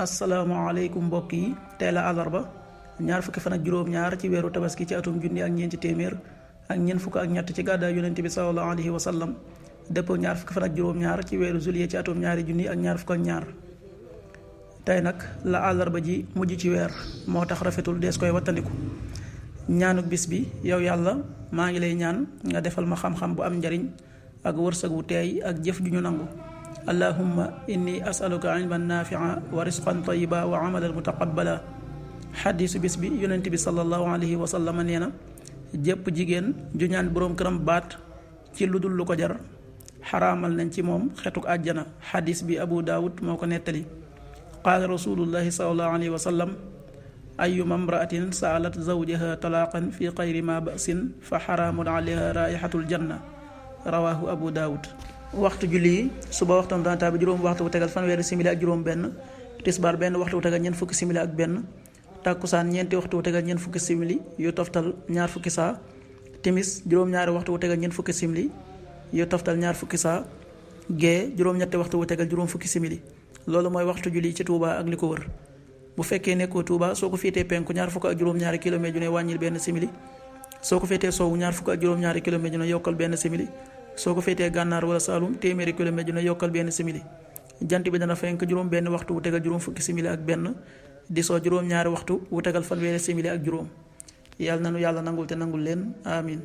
asalaamaaleykum mbokk yi tey la àllarba ñaar fukki fan ak juróom-ñaar ci weeru tabaski ci atum junni ak ñeenti téeméer ak ñeent fukk ak ñett ci gàddaay yonent bi sallallahu alayhi wa sallam dëppoo ñaar fukki fan ak juróom-ñaar ci weeru juillet ci atum ñaari junni ak ñaar fukk ak ñaar. tey nag la àllarba ji mujj ci weer moo tax rafetul dees koy wattandiku. ñaanuk bis bi yow yàlla maa ngi lay ñaan nga defal ma xam-xam bu am njariñ ak wërsëg wu teey ak jëf ju ñu nangu. allahumma inni asaluka ilman nafia wa risqan tayiba wa amalan mutaqabbala. xadiisu bis bi yonent bi sallallahu alayhi wa sallam nee na jëpp jigéen ju ñaan boroom këram baat ci lu dul lu ko jar xaraamal nañ ci moom xetuk àjjana. xadiis bi abu daawud moo ko nettali. qaala rasulullahi sallallahu alayhi wa sallam ayuma mraatin saalat zawjaha talaaqan fi xayri ma basin fa xaraamun alayha raihatul janna. rawaahu abu daawud. waxtu julli yi suba waxtam dana tàbbi juróom waxtu bu tegal fanweeri simili ak juróom benn, tisbaar benn waxtu bu tegal ñeent fukki simili ak benn, tàkkusaan ñeenti waxtu bu tegal ñeent fukki simili yu toftal ñaar fukki saa, timis juróom-ñaari waxtu bu tegal ñeent fukki simili yu toftal ñaar fukki saa, gee juróom-ñetti waxtu bu tegal juróom fukki simili. loolu mooy waxtu julli ci Touba ak li ko wër. bu fekkee nekkoo Touba soo ko féetee penku ñaar fukk ak juróom-ñaari kilomètre ju ne wàññil benn simili, soo ko féetee sowwu ñaar fukk ak juróom-ñaari kilomètre ju ne yokkal benn simili, soo ko féetee gànnaar wala Saalum téeméeri kilomètre dina yokkal benn simili. jant bi dana fenk juróom benn waxtu wu tegal juróom fukki simili ak benn, di soo juróom ñaari waxtu wu tegal fanweeri simili ak juróom. yàlla nanu yàlla nangul te nangul leen amin.